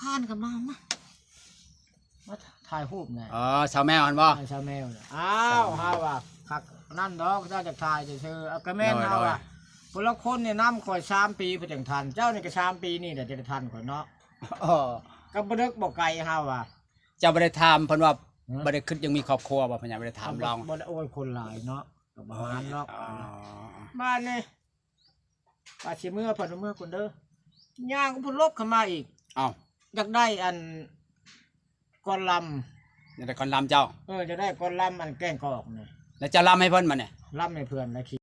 ຄານກັນມາ ມາ ມາຖ່າຍຮູບແດ່. ອໍ ສາວແມວຫັ້ນບໍ່? ເອີ ສາວແມວນະ. ອ້າວ ເຮົາວ່າຄັກນັ້ນດອກ ເຈົ້າຈະຖ່າຍຊື່ໆ ເອົາ ກໍແມ່ນ ໂດຍ ເຮົາວ່າ ໂດຍ ຜູ້ລາງຄົນແນະນຳຂ້ອຍສາມປີເພິ່ນຈັ່ງທັນ ເຈົ້ານີ້ກໍສາມປີນີ້ແຫຼະຈະໄດ້ທັນຂ້ອຍເນາະ. ອໍ ກໍບໍ່ເດິກບໍ່ໄກ ເຮົາວ່າ. ເຈົ້າບໍ່ໄດ້ຖາມເພິ່ນວ່າ ຮະ? ບໍ່ໄດ້ຄິດຢາກມີຄອບຄົວບໍ່? ພະຍາ ບໍ່ໄດ້ຖາມລາວ. ບໍ່ໄດ້ ໂອ້ຍ ຄົນຫຼາຍເນາະ ກໍບໍ່ຫານດອກ. ອໍ ບາດນີ້ ວ່າຊິເມືອ ເພິ່ນວ່າເມືອກ່ອນເດີ ຍ່າງເພິ່ນຫຼົບເຂົ້າມາອີກ. ອ້າວ ຢາກໄດ້ອັນ ກ່ອນລຳ. ຢາກໄດ້ກ່ອນລຳເຈົ້າ? ເອີ ຢາກໄດ້ກ່ອນລຳອັນແກ້ງກອກນີ້. ແລ້ວເຈົ້າລຳໃຫ້ເພິ່ນບັດນີ້? ລຳໃຫ້ເພິ່ນແລ້ວຂີ້.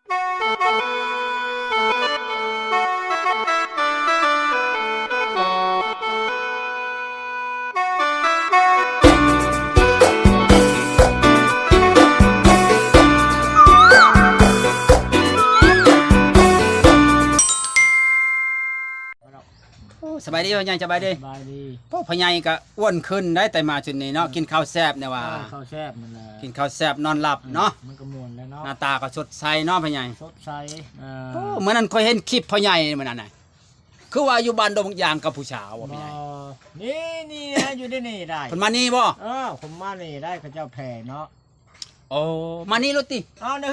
ໂອ້ ສະບາຍດີພໍ່ໃຫຍ່ ສະບາຍດີ. ສະບາຍດີ. ໂອ້ ພໍ່ໃຫຍ່ກໍອ້ວນຂຶ້ນໄດ໋ ແຕ່ມາຈຸດນີ້ເນາະ. ເອີ ກິນເຂົ້າແຊບແນ່ວ່າ. ເອີ ເຂົ້າແຊບນັ້ນແຫຼະ ກິນເຂົ້າແຊບນອນຫຼັບເນາະ. ເອີ ມັນກໍມ່ວນແລ້ວເນາະ ໜ້າຕາກໍສົດໃສເນາະພໍ່ໃຫຍ່. ສົດໃສ. ເອີ ໂອ້ ມື້ນັ້ນຂ້ອຍເຫັນຄລິບພໍ່ໃຫຍ່ມື້ນັ້ນນະ ຄືວ່າຢູ່ບ້ານດົງຢາງກັບຜູ້ສາວບໍ່ ພໍ່ໃຫຍ່? ນີ້ ນີ້ ຢູ່ໃນນີ້ໄດ໋. ເພິ່ນມານີ້ບໍ່? ເອີ ເພິ່ນມານີ້ໄດ໋ ເຂົາເຈົ້າແຜ່ເນາະ. ໂອ້ ມານີ້ໂລດຕິ. ເອົາ ໃນ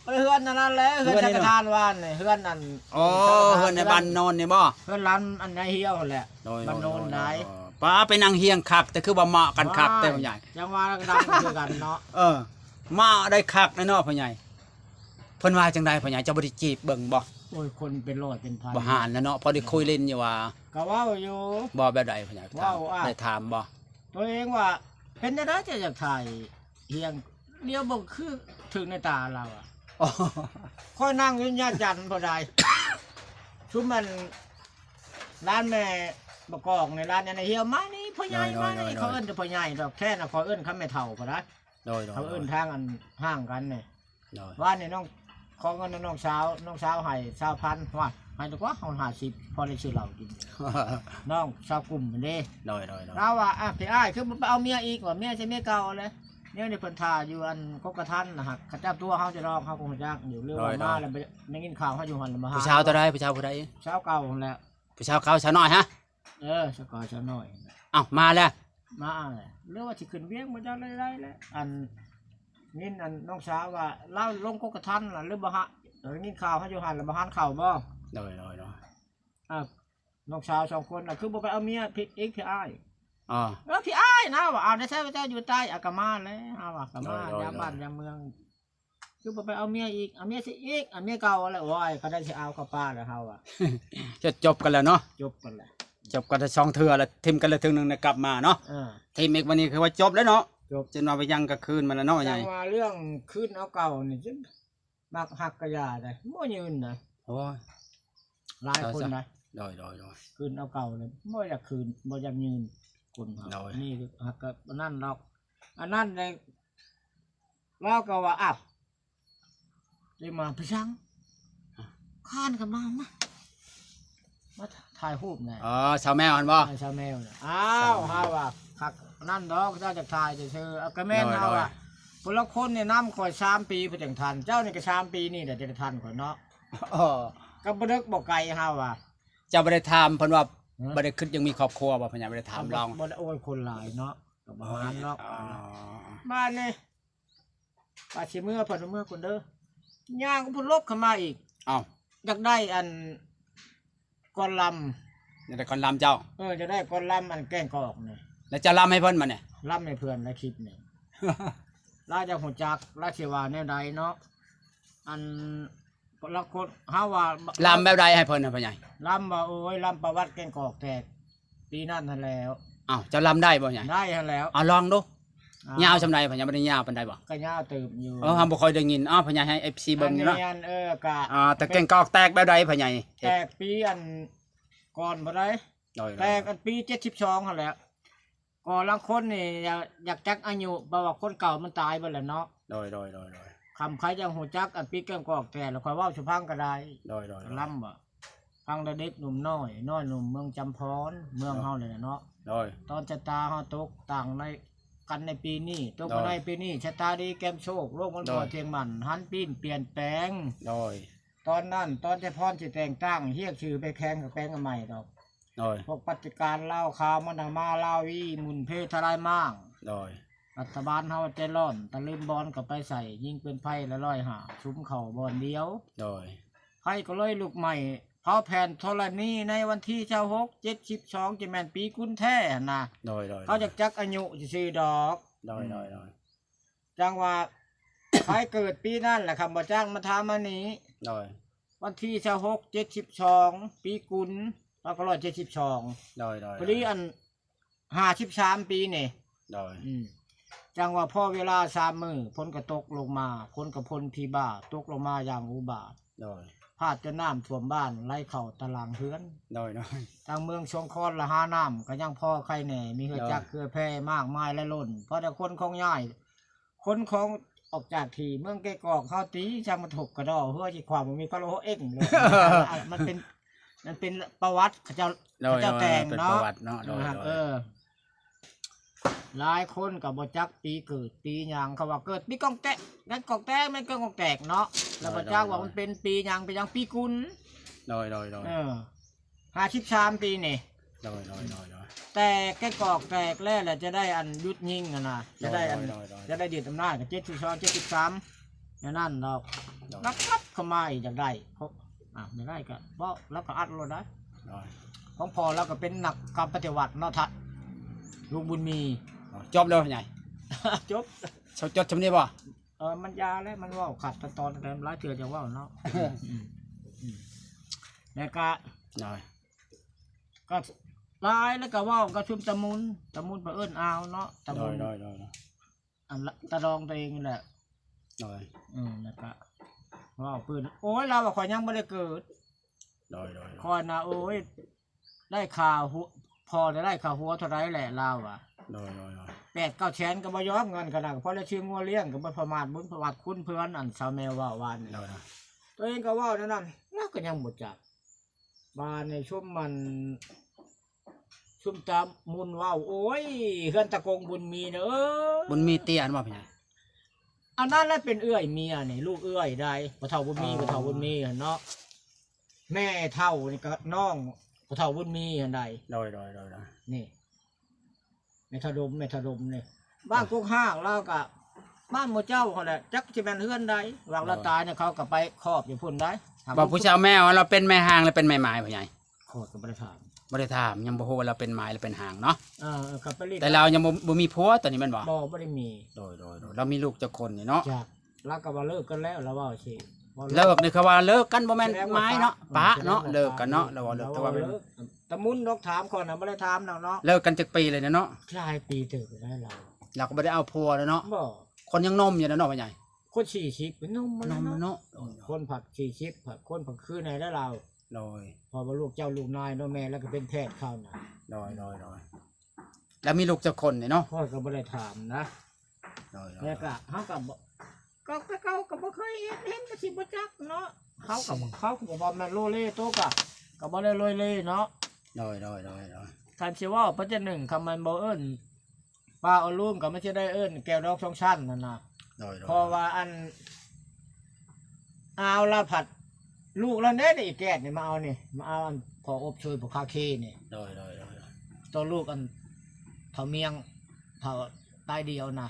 ເຮືອນ ໃນເຮືອນອັນນັ້ນແຫຼະ ເຮືອນສັງກະທານວ່ານີ້ ເຮືອນອັນ ອໍ ເຮືອນໃນບ້ານໂນນນີ້ບໍ່? ເຮືອນຫຼັງອັນນາຍຮຽວຫັ້ນແຫຼະ. ໂດຍ ບ້ານໂນນໄດ໋. ປ້າ ໄປນັ່ງຮຽງຄັກ ແຕ່ຄືວ່າເໝາະກັນຄັກແຕ່ພໍ່ໃຫຍ່. ຈັ່ງວ່າກໍດັງຄືກັນເນາະ. ເອີ ເໝາະໄດ້ຄັກແນ່ເນາະພໍ່ໃຫຍ່. ເພິ່ນວ່າຈັ່ງໃດພໍ່ໃຫຍ່ ເຈົ້າບໍ່ໄດ້ຈີບເບິ່ງບໍ່? ໂອ້ຍ ຄົນເປັນຮ້ອຍເປັນພັນ ບໍ່ຫານແລ້ວເນາະ. ພໍໄດ້ຄຸຍຫຼິ້ນຢູ່ວ່າ ກໍເວົ້າຢູ່. ເວົ້າແບບໃດພໍ່ໃຫຍ່? ເວົ້າ ໄດ້ຖາມບໍ່? ຕົວເອງວ່າ ເປັນແນວໃດເຈົ້າຢາກຖ່າຍຮຽງ ດຽວເບິ່ງຄືຖືກໃນຕາລາວອະ. ອໍ ຂ້ອຍນັ່ງຢູ່ຍາຈັນບໍ່ໄດ້ ຊຸມອັນ ຮ້ານແມ່ບັກກອກນີ້ ຮ້ານອັນນາຍຮຽວ ມານີ້ພໍ່ໃຫຍ່ ໂດຍ ມານີ້. ໂດຍ ໂດຍ ຂ້ອຍເອີ້ນແຕ່ພໍ່ໃຫຍ່ດອກ ແທ້ນະ ຂ້ອຍເອີ້ນຄຳແມ່ເຖົ້າພຸ້ນນະ. ໂດຍ ໂດຍ ເຂົາເອີ້ນທາງອັນຫ່າງກັນນີ້. ໂດຍ ວານນີ້ນ້ອງ ຂໍເງິນນຳນ້ອງສາວ ນ້ອງສາວໃຫ້ຊາວພັນ. ວ້າຍ ໃຫ້ດອກວ່າ ເຮົາຫ້າສິບ ພໍໄດ້ຊື້ເຫຼົ້າກິນ. ນ້ອງຊາວກຸ່ມຫັ້ນເດ້. ໂດຍ ໂດຍ ໂດຍ ລາວວ່າ ອ່ະ ພີ່ອ້າຍ ຄືບໍ່ໄປເອົາເມຍອີກ ວ່າເມຍໃສ່ເມຍເກົ່າແລ້ວ. ແນວນີ້ເພິ່ນຖ້າຢູ່ອັນກົກກະທັນນະ ຫາກເຂົາຈັບຕົວເຮົາຈະດອກ ເຮົາກໍຮູ້ຈັກຢູ່ ຫຼືວ່າມາແລ້ວໄດ້ຍິນຂ່າວເຮົາຢູ່ຫັ້ນລະມາຫາ. ຜູ້ສາວຕົວໃດ? ຜູ້ສາວຜູ້ໃດ? ສາວເກົ່າຫັ້ນແຫຼະ. ຜູ້ສາວເກົ່າ ສາວນ້ອຍຫະ? ເອີ ສາວເກົ່າ ສາວນ້ອຍ. ເອົ້າ ມາແລ້ວ? ມາແລ້ວ ຫຼືວ່າຊິຂຶ້ນວຽງບໍ່ຈັກ ໄດ້ໆ ແຫຼະ. ອັນ ຍິນອັນນ້ອງສາວວ່າລາວລົງກົກກະທັນລະ ຫຼືບໍ່ຫະ ໄດ້ຍິນຂ່າວເຮົາຢູ່ຫັ້ນລະ ບໍ່ຫານເຂົ້າບໍ່? ໂດຍ ໂດຍ ໂດຍ. ອ່າ ນ້ອງສາວສອງຄົນນະ ຄືບໍ່ໄປເອົາເມຍອີກ ພີ່ອ້າຍ? ອໍ ເອີ ພີ່ອ້າຍນະວ່າ ເອົາໄດ້ໃຊ້ວ່າເຈົ້າຢູ່ໃຕ້ ອາ ກະມາແລ້ວ ເຮົາວ່າ ກະມາ ໂດຍ ໂດຍ ຍາມບ້ານ ໂດຍ ຍາມເມືອງ. ຄືບໍ່ໄປເອົາເມຍອີກ ເອົາເມຍຊິອີກ ເອົາເມຍເກົ່າແລ້ວ. ໂອ້ຍ ກໍໄດ້ຊິເອົາເຂົ້າປ່າແລ້ວເຮົາວ່າ. ຈົບກັນແລ້ວເນາະ. ຈົບກັນແລ້ວ ຈົບກັນໄດ້ສອງເທື່ອລະ ຖິ້ມກັນລະເທື່ອໜຶ່ງ ແລ້ວກັບມາເນາະ. ເອີ ຖິ້ມອີກ ບາດນີ້ຄືວ່າຈົບແລ້ວເນາະ. ຈົບ ຈົນວ່າໄປຍັງກັບຄືນມາແລ້ວເນາະ. ຈັ່ງວ່າເລື່ອງຄືນເອົາເກົ່ານີ້ ມັກຮັກກະຢ່າໄດ໋ ບໍ່ຍືນນະ. ໂອ້ຍ ຫຼາຍຄົນນະ. ໂດຍ ໂດຍ ໂດຍ. ຄືນເອົາເກົ່າເລີຍ ບໍ່ຢາກຄືນ ບໍ່ຢາກຍືນຄົນເຮົາ. ໂດຍ ນີ້ຮັກກະອັນນັ້ນດອກ ອັນນັ້ນແຫຼະ. ລາວກໍວ່າ ອ້າວ ໄດ້ມາໄປສັງ ຄານກັນມາ ມາ ມາຖ່າຍຮູບແດ່. ອໍ ສາວແມວຫັ້ນບໍ່? ເອີ ສາວແມວນະ. ອ້າວ ເຮົາວ່າຄັກນັ້ນດອກ ເຈົ້າຈະຖ່າຍຊື່ໆ ເອົາ ກໍແມ່ນ ໂດຍ ເຮົາວ່າ ໂດຍ ຜູ້ລາງຄົນແນະນຳຂ້ອຍສາມປີເພິ່ນຈັ່ງທັນ ເຈົ້ານີ້ກໍສາມປີນີ້ແຫຼະຈະໄດ້ທັນຂ້ອຍເນາະ. ອໍ ກໍບໍ່ເດິກບໍ່ໄກ ເຮົາວ່າ. ເຈົ້າບໍ່ໄດ້ຖາມເພິ່ນວ່າ ຮະ? ບໍ່ໄດ້ຄິດຢາກມີຄອບຄົວບໍ່? ພະຍາ ບໍ່ໄດ້ຖາມລາວ. ບໍ່ໄດ້ ໂອ້ຍ ຄົນຫຼາຍເນາະ ກໍບໍ່ຫານດອກ. ອໍ ບາດນີ້ ວ່າຊິເມືອ ເພິ່ນວ່າເມືອກ່ອນເດີ ຍ່າງເພິ່ນຫຼົບເຂົ້າມາອີກ. ເອົ້າ ຢາກໄດ້ອັນ ກ່ອນລຳ. ຢາກໄດ້ກ່ອນລຳເຈົ້າ? ເອີ ຢາກໄດ້ກ່ອນລຳອັນແກ້ງກອກນີ້. ແລ້ວເຈົ້າລຳໃຫ້ເພິ່ນບັດນີ້? ລຳໃຫ້ເພິ່ນແລ້ວຄລິບນີ້ ລາວຈະຮູ້ຈັກ ລາວຊິວ່າແນວໃດເນາະ. ອັນ ລາວຄົນ ເຮົາວ່າ ລຳແບບໃດໃຫ້ເພິ່ນນະ ພໍ່ໃຫຍ່? ລຳວ່າ ໂອ້ຍ ລຳປະຫວັດແກ້ງກອກແຕກ ປີນັ້ນຫັ້ນແຫຼ້ວ. ອ້າວ ເຈົ້າລຳໄດ້ບໍ່ໃຫຍ່? ໄດ້ຫັ້ນແຫຼ້ວ. ເອົາລອງດູ. ອ້າວ ຍາວສ່ຳໃດ ພໍ່ໃຫຍ່? ບໍ່ໄດ້ຍາວປານໃດບໍ່? ກໍຍາວເຕີບຢູ່. ເອີ ເຮົາບໍ່ຄ່ອຍໄດ້ຍິນ. ອ້າວ ພໍ່ໃຫຍ່ໃຫ້ເອັຟຊີເບິ່ງຢູ່ເນາະ. ອັນນີ້ ອັນ ເອີ ກະ ອ່າ ແຕ່ແກ້ງກອກແຕກແບບໃດ ພໍ່ໃຫຍ່? ແຕກປີອັນກ່ອນບໍ່ໄດ້. ໂດຍ ໂດຍ ແຕກອັນປີເຈັດສິບສອງຫັ້ນແຫຼ້ວ. ກໍລາງຄົນນີ້ຢາກ ຢາກຈັກອາຍຸ ເພາະວ່າຄົນເກົ່າມັນຕາຍເບິດແລ້ວເນາະ. ໂດຍ ໂດຍ ໂດຍ ໂດຍ. ຄຳໃຜຢາກຮູ້ຈັກອັນປີແກ້ງກອກແຕກ ແລ້ວຂ້ອຍເວົ້າສູ່ຟັງກໍໄດ້. ໂດຍ ໂດຍ ໂດຍ. ລຳວ່າ ຟັງແຕ່ເດັກໜຸ່ມນ້ອຍ ນ້ອຍໜຸ່ມເມືອງຈຳພອນ ເມືອງເຮົານີ້ແຫຼະເນາະ. ໂດຍ ໂດຍ. ຕອນຊະຕາເຮົາຕົກຕ່າງໃນ ກັນໃນປີນີ້ ຕົກມາ ໂດຍ ໃນປີນີ້ ຊະຕາດີແກມໂຊກ ໂລກມັນ ໂດຍ ບໍ່ທ່ຽງໝັ້ນ ຫັນປີ້ນປ່ຽນແປງ. ໂດຍ ຕອນນັ້ນ ຕອນຊະພອນຊິແຕ່ງຕັ້ງ ຮຽກຊື່ໄປແຂ່ງກັບແປງອັນໃໝ່ດອກ. ໂດຍ ພວກປະຕິການລາວຂາວ ມັນຫາມາລາວວີ ໝຸ່ນເພທະລາຍມ້າງ ໂດຍ ລັດຖະບານເຮົາໃຈຮ້ອນ ຕະລຶມບ່ອນກໍໄປໃສ່ ຍິງປືນໄຟລະຮ້ອຍຫ້າ ສຸມເຂົ້າບ່ອນດຽວ ໂດຍ ໄຟກໍເລີຍລຸກໄໝ້ ເຜົາແຜ່ນທໍລະນີໃນວັນທີຊາວຫົກ ເຈັດສິບສອງ ຈະແມ່ນປີກຸນແທ້ຫັ້ນນະ ໂດຍ ໂດຍ ເຂົາຢາກຈັກອາຍຸຊື່ໆດອກ ໂດຍ ໂດຍ ໂດຍ ຈັ່ງວ່າ ໃຜເກີດປີນັ້ນລະ ຄຳບໍ່ຈ້າງມາຖາມມານີ້ ໂດຍ ວັນທີຊາວຫົກ ເຈັດສິບສອງ ປີກຸນ ສອງພັນເກົ້າຮ້ອຍເຈັດສິບສອງ ໂດຍ ໂດຍ ພໍດີອັນ ຫ້າສິບສາມປີນີ້ ໂດຍ ອືມ ຈັ່ງວ່າພໍເວລາສາມມື້ ຝົນກໍຕົກລົງມາ ຝົນກໍຝົນຜີບ້າ ຕົກລົງມາຢ່າງອຸບາດ ໂດຍ ພາດຈົນນ້ຳຖ້ວມບ້ານ ໄຫຼເຂົ້າຕະຫຼາງເຮືອນ ໂດຍ ໂດຍ ທາງເມືອງສົງຂອນລະຫານ້ຳກໍຍັງພໍໄຄແດ່ ມີເຮືອຈັກ ໂດຍ ເຮືອແພມາກມາຍຫຼາຍລົ້ນ ພໍແຕ່ຂົນຂອງຍ້າຍ ຂົນຂອງອອກຈາກທີ່ເມືອງແກກອກເຮົາຕິ ຊ່າງມັນທຸກກະດໍ ເຮືອຊິຂວ້ຳບໍ່ມີ ເຂົາເອົາເອງເລີຍ ມັນເປັນ ມັນເປັນປະຫວັດເຂົາເຈົ້າ ໂດຍ ເຂົາເຈົ້າແຕ່ງເນາະ ໂດຍ ເປັນປະຫວັດເນາະ ໂດຍ ເອີ ໂດຍ ເອີ ຫຼາຍຄົນກໍບໍ່ຈັກປີເກີດປີຫຍັງ ເຂົາວ່າເກີດປີກອງແຕກ ແມ່ນກອງແຕກ ແມ່ນກອງແຕກເນາະ ແລ້ວບໍ່ຈັກວ່າມັນເປັນປີຫຍັງ ເປັນຫຍັງປີກຸນ ໂດຍ ໂດຍ ໂດຍ ເອີ ຫ້າສິບສາມປີນີ້ ໂດຍ ໂດຍ ໂດຍ ໂດຍ ແຕ່ແກກອກແຕກແລ້ວ ແລ້ວຈະໄດ້ອັນຢຸດຍິງຫັ້ນນະ ໂດຍ ຈະໄດ້ອັນ ໂດຍ ໂດຍ ຈະໄດ້ຍຶດອຳນາດກໍເຈັດສິບສອງ ເຈັດສິບສາມ ແນວນັ້ນດອກ ໂດຍ ແລ້ວກັບເຂົ້າມາອີກຢາກໄດ້ ເພາະ ອ່າ ຢາກໄດ້ກໍເວົ້າ ແລ້ວກໍອັດໂລດໄດ໋ ໂດຍ ຂອງພໍ່ລາວກໍເປັນນັກການປະຕິວັດເນາະ ທະ ລຸງບຸນມີ ອໍ ຈົບແລ້ວໃຫຍ່ ຈົບ ເຊົາຈົດຊ່ຳນີ້ບໍ່? ເອີ ມັນຢາແລ້ວ ມັນເວົ້າຂັດຕອນ ຫຼາຍເທື່ອຈະເວົ້າເນາະ ອືມ ອືມ ແລ້ວກະ ໂດຍ ກໍຫຼາຍແລ້ວກໍເວົ້າກັບຊຸມຕາມຸນ ຕາມຸນເພິ່ນເອີ້ນອາວເນາະ ຕາມຸນ ໂດຍ ໂດຍ ໂດຍ ອັນຕາດອງຕົວເອງນີ້ແຫຼະ ໂດຍ ອືມ ແລ້ວກໍເວົ້າເພິ່ນ ໂອ້ຍ ລາວວ່າຂ້ອຍຍັງບໍ່ໄດ້ເກີດ ໂດຍ ໂດຍ ຂ້ອຍນະ ໂອ້ຍ ໄດ້ຄ່າຫົວ ພໍ່ໄດ້ຄ່າຫົວເທົ່າໃດແຫຼະ ລາວວ່າ ໂດຍ ໂດຍ ໂດຍ ແປດເກົ້າແສນກໍບໍ່ຍອມ ເງິນຂະໜາດ ພໍໄດ້ຊື້ງົວລ້ຽງ ກໍບໍ່ປະມາດບຸນປະມາດຄຸນ ເພື່ອນອັນສາວແມວເວົ້າວານນີ້ ໂດຍ ໂດຍ ຕົວເອງກໍເວົ້າແນວນັ້ນ ລາວກໍຍັງບໍ່ຈັກ ບາດນີ້ຊຸມມັນ ຊຸມຕາມຸນເວົ້າ ໂອ້ຍ ເຮືອນຕາກົງບຸນມີເດີ ບຸນມີເຕ້ຍ ອັນວ່າເປັນຫຍັງ? ອັນນັ້ນລະເປັນເອື້ອຍເມຍນີ້ ລູກເອື້ອຍໃດ໋ ພໍ່ເຖົ້າບຸນມີ ອໍ ພໍ່ເຖົ້າບຸນມີຫັ້ນເນາະ ແມ່ເຖົ້ານີ້ກໍນ້ອງພໍ່ເຖົ້າບຸນມີຫັ້ນໃດ໋ ໂດຍ ໂດຍ ໂດຍ ໂດຍ ນີ້ ແມ່ເຖົ້າດົມ ແມ່ເຖົ້າດົມນີ້ ບ້ານ ອ່າ ກົກຮາກ ລາວກໍບ້ານໝູ່ເຈົ້າຫັ້ນແຫຼະ ຈັກຊິແມ່ນເຮືອນໃດ ວ່າງລາວ ໂດຍ ຕາຍນີ້ ເຂົາກໍໄປຄອບຢູ່ພຸ້ນໃດ໋ ວ່າຜູ້ສາວແມວລາວເປັນແມ່ຮ້າງ ຫຼືເປັນແມ່ໝ້າຍ ພໍ່ໃຫຍ່? ຂ້ອຍກໍບໍ່ໄດ້ຖາມ ບໍ່ໄດ້ຖາມ ຍັງບໍ່ຮູ້ວ່າລາວເປັນໝ້າຍ ຫຼືເປັນຮ້າງເນາະ ເອີ ເອີ ກໍໄປຫຼິ້ນ ແຕ່ລາວຍັງບໍ່ ບໍ່ມີຜົວຕອນນີ້ແມ່ນບໍ່? ບໍ່ ບໍ່ໄດ້ມີ ໂດຍ ໂດຍ ໂດຍ ລາວມີລູກຈັກຄົນນີ້ເນາະ? ຈັກ ລາວກໍວ່າເລີກກັນແລ້ວ ລາວເວົ້າຊີ້ ເລີກນີ້ ເຂົາວ່າເລີກກັນ ບໍ່ແມ່ນໝ້າຍເນາະ ປະເນາະ ເລີກກັນເນາະ ລາວວ່າເລີກ ແຕ່ວ່າເລີກ ຕາມຸນດອກຖາມຂ້ອຍນະ ບໍ່ໄດ້ຖາມດອກເນາະ ເລີກກັນຈັກປີແລ້ວເນາະ? ຫຼາຍປີເຕີບແລ້ວລາວ ລາວກໍບໍ່ໄດ້ເອົາຜົວແລ້ວເນາະ ບໍ່ ຄົນຍັງໜຸ່ມຢູ່ເນາະ ພໍ່ໃຫຍ່ ຄົນສີ່ສິບ ໜຸ່ມ ໜຸ່ມເນາະ ຄົນພັດສີ່ສິບ ພັດຄົນພັດຄືແນ່ແລ້ວລາວ ໂດຍ ເພາະວ່າລູກເຈົ້າລູກນາຍເນາະ ແມ່ລາວກໍເປັນແພດຄາວນະ ໂດຍ ໂດຍ ໂດຍ ລາວມີລູກຈັກຄົນນີ້ເນາະ? ຂ້ອຍກໍບໍ່ໄດ້ຖາມນະ ໂດຍ ໂດຍ ແລ້ວກໍເຮົາກໍບໍ່ ກໍ ກໍ ກໍ ກໍບໍ່ເຄີຍເຫັນ ເຫັນກໍຊິບໍ່ຈັກເນາະ ເຂົາກໍ ເຂົາກໍບໍ່ແມ່ນໂລເລໂຕກະ ກໍບໍ່ໄດ້ໂລເລເນາະ ໂດຍ ໂດຍ ໂດຍ ໂດຍ ຄັນຊິເວົ້າປະເດັນໜຶ່ງ ຄັນມັນບໍ່ເອີ້ນປ້າເອີ້ນລຸງ ກໍມັນຊິໄດ້ເອີ້ນແກ້ວດອງສອງຊັ້ນຫັ້ນນະ ໂດຍ ໂດຍ ເພາະວ່າອັນ ອາວ ລາວພັດ ລູກລາວແດ່ນີ້ ອີແກ້ດນີ້ ມາເອົານີ້ ມາເອົາອັນພໍ່ອົບຊ່ວຍຜູ້ຄາເຄນີ້ ໂດຍ ໂດຍ ໂດຍ ໂດຍ ໂຕລູກອັນເຖົ້າມຽງ ເຖົ້າຕາຍດຽວນະ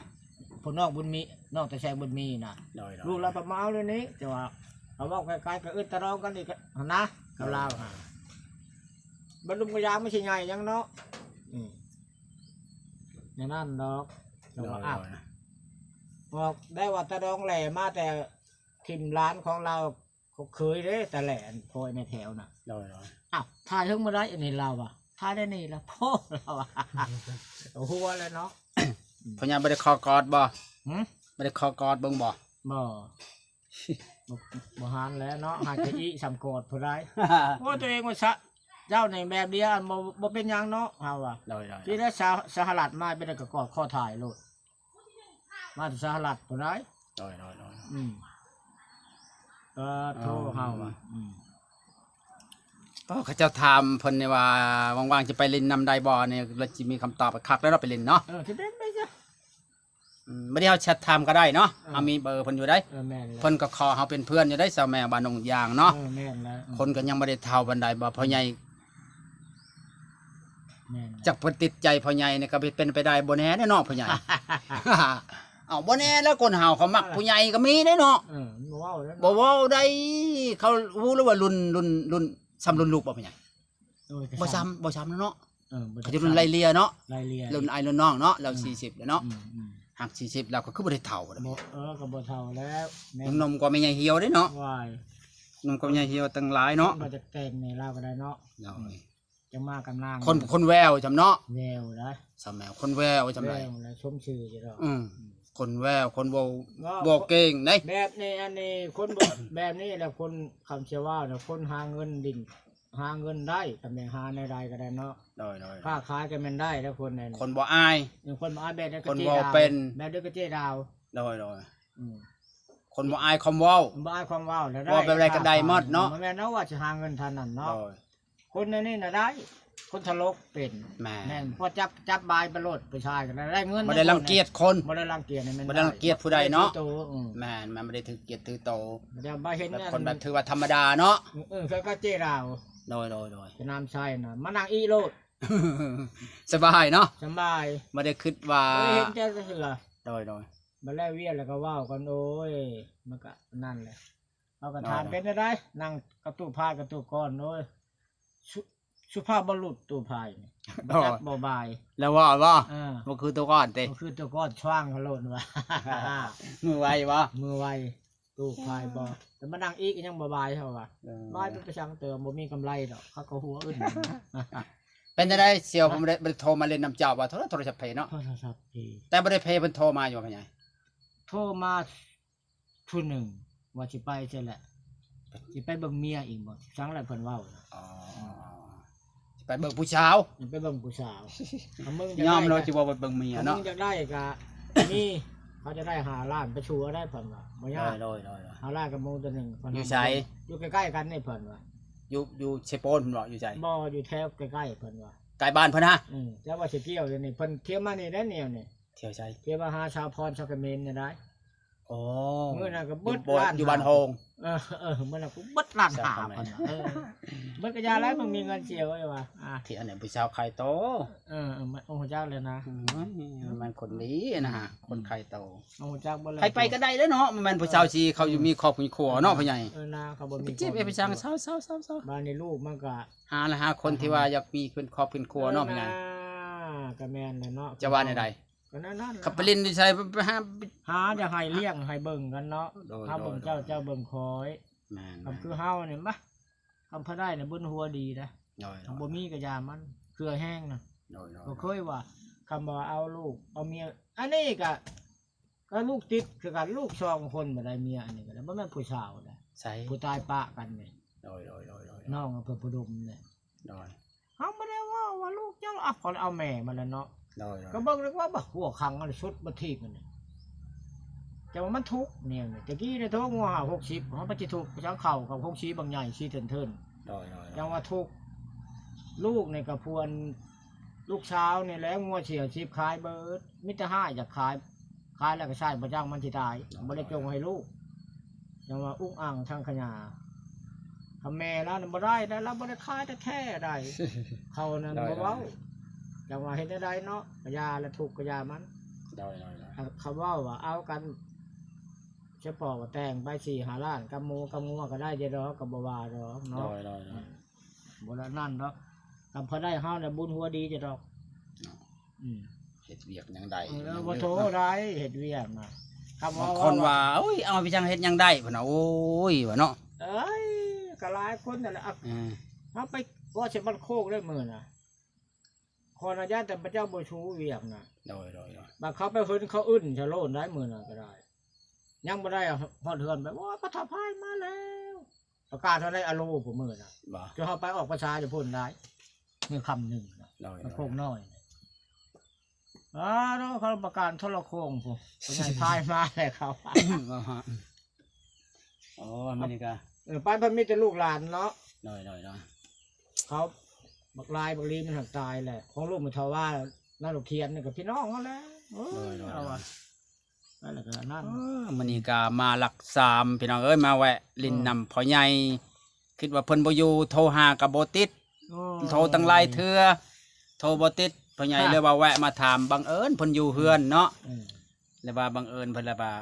ຜູ້ນ້ອງບຸນມີ ນ້ອງຕາແສງບຸນມີນະ ໂດຍ ໂດຍ ລູກລາວກໍມາເອົາເລື່ອງນີ້ ແຕ່ວ່າເຮົາເວົ້າໄກໆ ກໍອຶດຕະລອງກັນອີກຫັ້ນນະ ກັບລາວຫັ້ນ ໂດຍ ບັດລຸມກະຢາມັນຊິໃຫຍ່ຫຍັງເນາະ ອືມ ແນວນັ້ນດອກ ແຕ່ວ່າ ໂດຍ ອາ ໂດຍ ອອກໄດ້ວ່າຕາດອງແຫຼມາແຕ່ ຖິ້ມຫຼານຂອງລາວ ຂອງເຂີຍເດ້ ຕາແຫຼນ ພໍ່ແມ່ແຖວນະ ໂດຍ ໂດຍ ອ້າວ ຖ່າຍເຖິງມື້ໃດ ອັນນີ້ລາວວ່າ ຖ່າຍໄດ້ນີ້ລະ ໂພ ລາວວ່າ ຫົວແລ້ວເນາະ ອືມ ພໍ່ໃຫຍ່ບໍ່ໄດ້ຂໍກອດບໍ່? ຫື? ບໍ່ໄດ້ຂໍກອດເບິ່ງບໍ່? ບໍ່ ບໍ່ ບໍ່ຫານແຫຼະເນາະ ຫາກະອີສ່ຳກອດຜູ້ໃດ ໂອ້ຍ ຕົວເອງວ່າຊະ ເຈົ້ານີ້ແບບດຽວ ອັນ ບໍ່ ບໍ່ເປັນຫຍັງເນາະ ເຮົາວ່າ ໂດຍ ໂດຍ ທີ່ໄດ້ສະ ສະຫະລັດມາ ເປັນໄດ້ກໍກອດຄໍຖ່າຍໂລດ ມາແຕ່ສະຫະລັດພຸ້ນໃດ໋ ໂດຍ ໂດຍ ໂດຍ ອືມ ກໍໂທ ເອີ ເຮົາວ່າ ອືມ ເອີ ເຂົາເຈົ້າຖາມເພິ່ນນີ້ວ່າ ວ່າງໆ ຈະໄປຫຼິ້ນນຳໄດ້ບໍ່ນີ້ ລະຊິມີຄຳຕອບຄັກແລ້ວເນາະ ໄປຫຼິ້ນເນາະ ເອີ ຊິເປັນໄປຊະ ອືມ ບັດນີ້ເຮົາແຊັດຖາມກໍໄດ້ເນາະ ເອີ ເຮົາມີເບີເພິ່ນຢູ່ໃດ໋ ເອີ ແມ່ນແລ້ວ ເພິ່ນກໍຂໍເຮົາເປັນເພື່ອນຢູ່ໃດ໋ ສາວແມວບ້ານໜອງຢາງເນາະ ເອີ ແມ່ນແລ້ວ ອືມ ຄົນກໍຍັງບໍ່ໄດ້ເຖົ້າປານໃດ ບໍ່ ອືມ ພໍ່ໃຫຍ່ ແມ່ນ ຈັກເພິ່ນຕິດໃຈພໍ່ໃຫຍ່ນີ້ກໍເປັນໄປໄດ້ ບໍ່ແນ່ເດ້ເນາະພໍ່ໃຫຍ່. ເອົ້າ ບໍ່ແນ່ແລ້ວ ຄົນເຮົາເຂົາມັກຜູ້ໃຫຍ່ກໍມີເດ້ເນາະ. ເອີ ບໍ່ເວົ້າແລ້ວເນາະ ບໍ່ເວົ້າໄດ້ ເຂົາຮູ້ແລ້ວວ່າລຸ້ນ ລຸ້ນ ລຸ້ນ ສ່ຳລຸ້ນລູກບໍ່ພໍ່ໃຫຍ່? ໂອ້ຍ ບໍ່ສ່ຳ ບໍ່ສ່ຳແລ້ວເນາະ. ເອີ ເຂົາຈະລຸ້ນໄລ່ເລ່ຍເນາະ ໄລ່ເລ່ຍ ລຸ້ນອ້າຍລຸ້ນນ້ອງເນາະ. ລາວ ອືມ ສີ່ສິບແລ້ວເນາະ ອືມໆ ຫາກສີ່ສິບແລ້ວ ກໍຄືບໍ່ໄດ້ເຖົ້າເດ້. ບໍ່ ເອີ ກໍບໍ່ເຖົ້າແລ້ວ ແມ່ນ ຍັງໜຸ່ມກວ່າແມ່ໃຫຍ່ຫ່ຽວເດ້ເນາະ. ວ້າຍ ໜຸ່ມກວ່າແມ່ໃຫຍ່ຫ່ຽວຕັ້ງຫຼາຍເນາະ. ວ່າຈະແຕ່ງໃຫ້ລາວກໍໄດ້ເນາະ. ໂດຍ ອືມ ຈັ່ງມາກັບນາງ ຄົນ ຄົນແວວຊ່ຳເນາະ ແວວໄດ໋ ສ່ຳແວວ ຄົນແວວຊ່ຳໃດ ແວວແລ້ວ ສົມຊື່ຢູ່ດອກ. ອືມ ອືມ ຄົນແວວ ຄົນເວົ້າ ເວົ້າ ເວົ້າເກັ່ງເດ້. ແບບນີ້ ອັນນີ້ ຄົນ ແບບນີ້ແຫຼະ ຄົນຄຳເຊື່ອວ່ານະ ຄົນຫາເງິນດິ້ນ ຫາເງິນໄດ້ ກໍແມ່ນຫາແນວໃດກໍໄດ້ເນາະ. ໂດຍໆໆ ຄ້າຂາຍກໍແມ່ນໄດ້ແລ້ວ ຄົນນັ້ນ ຄົນບໍ່ອາຍ ເອີ ຄົນບໍ່ອາຍ ແບບໃດກໍ ຄົນເວົ້າເປັນ ແບບໃດກໍເຈ້ດາວ. ໂດຍໆ ອືມ ຄົນບໍ່ອາຍຄວາມເວົ້າ ບໍ່ອາຍຄວາມເວົ້າ ແລ້ວໄດ້ ເວົ້າແບບໃດກໍໄດ້ໝົດເນາະ. ບໍ່ແມ່ນເນາະວ່າຊິຫາເງິນເທົ່ານັ້ນເນາະ. ໂດຍ ຄົນແນວນີ້ນະໄດ້ ຄົນຕະຫຼົກເປັນ. ແມ່ນ ແມ່ນ ພໍຈັບ ຈັບບາຍໄປໂລດ ຜູ້ຊາຍກໍໄດ້ເງິນ ບໍ່ໄດ້ລັງກຽດຄົນ ບໍ່ໄດ້ລັງກຽດ ບໍ່ໄດ້ລັງກຽດຜູ້ໃດເນາະ. ອືມ ແມ່ນ ມັນບໍ່ໄດ້ຖືກກຽດຖືໂຕ ແບບວ່າເຫັນ ແບບຄົນແບບຖືວ່າທຳມະດາເນາະ. ເອີ ເຂົາກໍເຈ້ດາວ. ໂດຍໆໆ ສະໜາມໄຊນະ ມານັ່ງອີໂລດ ສະບາຍເນາະ ສະບາຍ ບໍ່ໄດ້ຄິດວ່າ ບໍ່ໄດ້ເຫັນແຕ່ເທື່ອ. ໂດຍໆ ບັດແລ້ວວຽກແລ້ວກໍເວົ້າກັນ ໂອ້ຍ ມັນກໍນັ້ນແຫຼະ. ເຮົາກໍຖາມ ໂດຍໆ ເປັນຈັ່ງໃດ ນັ່ງກັບຕູ້ພາຍກັບຕູ້ກອນ ໂອ້ຍ ສຸ ສຸພາບບຸລຸດຕູ້ພາຍນີ້ ບໍ່ຈັກ ໂອ້ຍ ບໍ່ບາຍ ແລ້ວເວົ້າບໍ່? ເອີ ບໍ່ຄືຕູ້ກອນຕິ ບໍ່ຄືຕູ້ກອນ ຊວາງເຂົາໂລດວ່າ ມືໄວບໍ່? ມືໄວ ຕູ້ພາຍບໍ່ ແຕ່ມານັ່ງອີກກໍຍັງບໍ່ບາຍເຂົາວ່າ. ເອີ ບາຍໄປໄປສັງເຕີມ ບໍ່ມີກຳໄລດອກ ເຂົາກໍຫົວອຶ້ນ. ເປັນຈັ່ງໃດສ່ຽວ ບໍ່ໄດ້ ບໍ່ໄດ້ໂທມາຫຼິ້ນນຳເຈົ້າບໍ່? ໂທລະ ໂທລະສັບເພເນາະ ໂທລະສັບເພ. ແຕ່ບໍ່ໄດ້ເພ ເພິ່ນໂທມາຢູ່ບໍ່ ພໍ່ໃຫຍ່? ໂທມາ ຜູ້ໜຶ່ງວ່າຊິໄປໃສແຫຼະ ຊິໄປເບິ່ງເມຍອີກບໍ່ ສັງແຫຼະເພິ່ນເວົ້ານະ. ອໍ ຊິໄປເບິ່ງຜູ້ສາວ ຊິໄປເບິ່ງຜູ້ສາວ. ຄັນມຶງຢາກ ຍອມເນາະ ໄດ້ ຊິບໍ່ໄປເບິ່ງເມຍເນາະ ຄັນມຶງຢາກໄດ້ກໍມີ ເຂົາຈະໄດ້ຫ້າລ້ານ ໄປສູ່ເອົາໄດ້ເພິ່ນວ່າ ບໍ່ຍາກ. ໂດຍໆໆ ຫ້າລ້ານກັບໝູ່ຕົວໜຶ່ງ ຢູ່ໃສ? ຢູ່ໃກ້ໆກັນນີ້ເພິ່ນວ່າ. ຢູ່ ຢູ່ເຊໂປນເພິ່ນເວົ້າ ຢູ່ໃສ? ບໍ່ ຢູ່ແຖວໃກ້ໆເພິ່ນວ່າ ໃກ້ບ້ານເພິ່ນຫາ. ອືມ ແຕ່ວ່າຊິທ່ຽວຢູ່ນີ້ ເພິ່ນທ່ຽວມານີ້ໄດ້ແນວນີ້ ທ່ຽວໃສ? ທ່ຽວມາຫາສາວພອນ ສາວຂະເໝນນີ້ໄດ໋. ອໍ ມື້ນັ້ນກໍເບິດລ້ານ ຢູ່ບ້ານໂຮງ. ເອີໆ ມື້ນັ້ນກໍເບິດລ້ານຫ້າເພິ່ນວ່າ. ເອີ ເບິດກະຢ່າແລ້ວ ມຶງມີເງິນສ່ຽວເອີຍວ່າ. ອ່າ ທີ່ອັນນັ້ນຜູ້ສາວຂາຍໂຕ. ເອີໆ ມັນ ໂອ້ ຮູ້ຈັກແລ້ວນະ. ອືມ ມັນຄົນດີນະ ຄົນຂາຍໂຕ. ຮູ້ຈັກເບິດແລ້ວ ໃຜໄປກໍໄດ້ເດ້ເນາະ ມັນແມ່ນຜູ້ສາວຊິເຂົາຢູ່ ເອີ ມີຄອບມີຄົວເນາະ ເອີ ພໍ່ໃຫຍ່. ເອີ ນາ ເຂົາບໍ່ມີ ຊິໄປສັງ ເຊົາໆໆໆ. ບາດນີ້ລູກມັນກໍ ຫາລະຫາຄົນທີ່ວ່າຢາກມີເປັນຄອບເປັນຄົວເນາະ ເອີ ພໍ່ໃຫຍ່. ນາ ກໍແມ່ນແຫຼະເນາະ ຈະວ່າແນວໃດ? ກໍນັ້ນໆ ຄັນໄປຫຼິ້ນຢູ່ໃສ ໄປຫາ ຫາຈະໃຫ້ລ້ຽງໃຫ້ເບິ່ງກັນເນາະ. ໂດຍໆໆ ເຮົາເບິ່ງເຈົ້າ ເຈົ້າເບິ່ງຂ້ອຍ. ແມ່ນໆ ຄັນຄືເຮົານີ້ ມາ ຄັນພໍໄດ້ນີ້ບຸນຫົວດີເດ້. ໂດຍໆໆ ຄັນບໍ່ມີກໍຢ່າມັນ ເຄືອແຮງນະ. ໂດຍໆໆ ບໍ່ເຄີຍວ່າ ຄຳວ່າເອົາລູກເອົາເມຍ ອັນນີ້ກໍ ກໍລູກຕິດຄືກັນ ລູກສອງຄົນບໍ່ໄດ້ເມຍ ອັນນີ້ກໍໄດ້ ບໍ່ແມ່ນຜູ້ສາວເດ້. ໃສ? ຜູ້ຕາຍປະກັນນີ້. ໂດຍໆໆໆ ນ້ອງອຳເພີຜະດົມນີ້. ໂດຍ ເຮົາບໍ່ໄດ້ເວົ້າວ່າລູກເຈົ້າ ເອົາ ເຂົາເອົາແມ່ມາແລ້ວເນາະ. ໂດຍໆ ກໍເບິ່ງເລີຍວ່າ ບັກຫົວຂັງອັນສຸດບັດທີບມັນນີ້ ແຕ່ວ່າມັນທຸກແນວນີ້. ແຕ່ກີ້ນີ້ໂທງົວຫ້າຫົກສິບ ເຮົາໄປຊິທຸກ ໄປສັງເຂົ້າກັບຫົກສິບບັກໃຫຍ່ ສີ່ເທີນໆ. ໂດຍໆໆ ຈັ່ງວ່າທຸກ ລູກນີ້ກໍພວນ ລູກສາວນີ້ແຫຼະ ງົວສີ່ສິບຂາຍເບິດ ມີແຕ່ຮ້າຍຢາກຂາຍ ຂາຍແລ້ວກໍໃຊ້ບໍ່ຈັກມັນຊິຕາຍ ບໍ່ໄດ້ຈົ່ງໃຫ້ລູກ ຈັ່ງວ່າອຸກອັ່ງສັງຂະຫຍາ. ຄຳແມ່ລາວນັ້ນບໍ່ໄດ້ໄດ໋ ລາວບໍ່ໄດ້ຂາຍແທ້ໆໄດ໋ ເຂົານັ້ນບໍ່ເວົ້າ. ຈັ່ງວ່າເຮັດແນວໃດເນາະ ກະຢ່າລະ ທຸກກະຢ່າມັນ. ໂດຍໆໆ ເຂົາເວົ້າວ່າເອົາກັນ ສະເພາະວ່າແຕ່ງໄປສີ່ຫ້າລ້ານ ກັບໝູກັບງົວກໍໄດ້ຢູ່ດອກ ກໍບໍ່ວ່າດອກເນາະ. ໂດຍໆໆ ບໍ່ລະນັ້ນດອກ ກໍພໍໄດ້ເຮົານະບຸນຫົວດີຈະດອກ. ອືມ ເຮັດວຽກຫຍັງໄດ້ ເອີ ບໍ່ໂທໄດ້ເຮັດວຽກນະ. ບາງຄົນວ່າ ໂອ້ຍ ເອົາໄປຈັ່ງເຮັດຫຍັງໄດ້ ເພິ່ນວ່າ ໂອ້ຍ ວ່າເນາະ. ເອີຍ ກໍຫຼາຍຄົນນັ້ນແຫຼະ. ອືມ ເຮົາໄປເວົ້າໃສ່ບ້ານໂຄກໄດ້ມື້ນະ ຂໍອະນຸຍາດ ແຕ່ພະເຈົ້າບໍ່ຊູວຽກນະ. ໂດຍໆໆ ບາດເຂົາໄປເຫັນເຂົາອຶ້ນຊະໂລດໄດ໋ ມື້ນັ້ນກໍໄດ້ ຍັງບໍ່ໄດ້ຮອດເຮືອນໄປ ໂອ້ຍ ປະທັບພາຍມາແລ້ວ ປະກາດເທົ່າໃດອາໂລຜູ້ມື້ນະ ບໍ່ ຈະເຮົາໄປອອກພັນສາຢູ່ພຸ້ນໄດ໋ ມື້ຄ່ຳໜຶ່ງນະ. ໂດຍໆ ມັນໂຄກນ້ອຍ ອາໂລ ເຂົາປະກາດໂທລະໂຄ່ງພຸ້ນ ເພິ່ນໃຫ້ພາຍມາແລ້ວເຂົາ. ອໍ ອາເມລິກາ ເອີ ໄປເພິ່ນມີແຕ່ລູກຫຼານເນາະ. ໂດຍໆໆ ເຂົາບັກລາຍບັກລີມັນຫາກຕາຍແຫຼະ ຂອງລູກແມ່ເຖົ້າວ່ານາລູກຂຽນນີ້ກໍພີ່ນ້ອງເຮົາແຫຼະ. ໂອ້ຍ ໂດຍໆໆ ເຮົາວ່າ ນັ້ນແຫຼະກໍນັ້ນ. ເອີ ມື້ນີ້ກໍມາຫຼັກສາມ ພີ່ນ້ອງເອີຍ ມາແວະຫຼິ້ນນຳພໍ່ໃຫຍ່ ຄິດວ່າເພິ່ນບໍ່ຢູ່ ໂທຫາກໍບໍ່ຕິດ ໂອ້ ໂທຕັ້ງຫຼາຍເທື່ອ ໂທບໍ່ຕິດ ພໍ່ໃຫຍ່ເລີຍວ່າແວະມາຖາມ ບັງເອີນເພິ່ນຢູ່ເຮືອນເນາະ ເອີ ແລ້ວວ່າບັງເອີນເພິ່ນລະວ່າ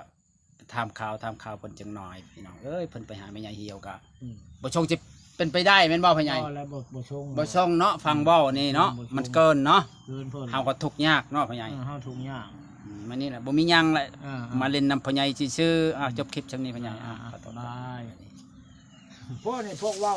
ຖາມຂ່າວ ຖາມຂ່າວເພິ່ນຈັກໜ່ອຍ ພີ່ນ້ອງເອີຍ ເພິ່ນໄປຫາແມ່ໃຫຍ່ຫ່ຽວກະ ອືມ ບໍ່ຊົງຊິເປັນໄປໄດ້ແມ່ນບໍ່ພໍ່ໃຫຍ່? ບໍ່ແລ້ວ ບໍ່ ບໍ່ຊົງ ບໍ່ຊົງເນາະ ຟັງເວົ້ານີ້ເນາະ ອືມ ບໍ່ຊົງ ມັນເກີນເນາະ ເກີນເພິ່ນ ເຮົາກໍທຸກຍາກເນາະພໍ່ໃຫຍ່ ເອີ ເຮົາທຸກຍາກ ອືມ ມື້ນີ້ລະບໍ່ມີຫຍັງລະ ເອີ ເອີ ມາຫຼິ້ນນຳພໍ່ໃຫຍ່ຊື່ໆ ອືມ ຈົບຄລິບຊ່ຳນີ້ພໍ່ໃຫຍ່ ເອີ ເອີ ຂອໂທດ ບາຍ ພວກນີ້ພວກເວົ້າ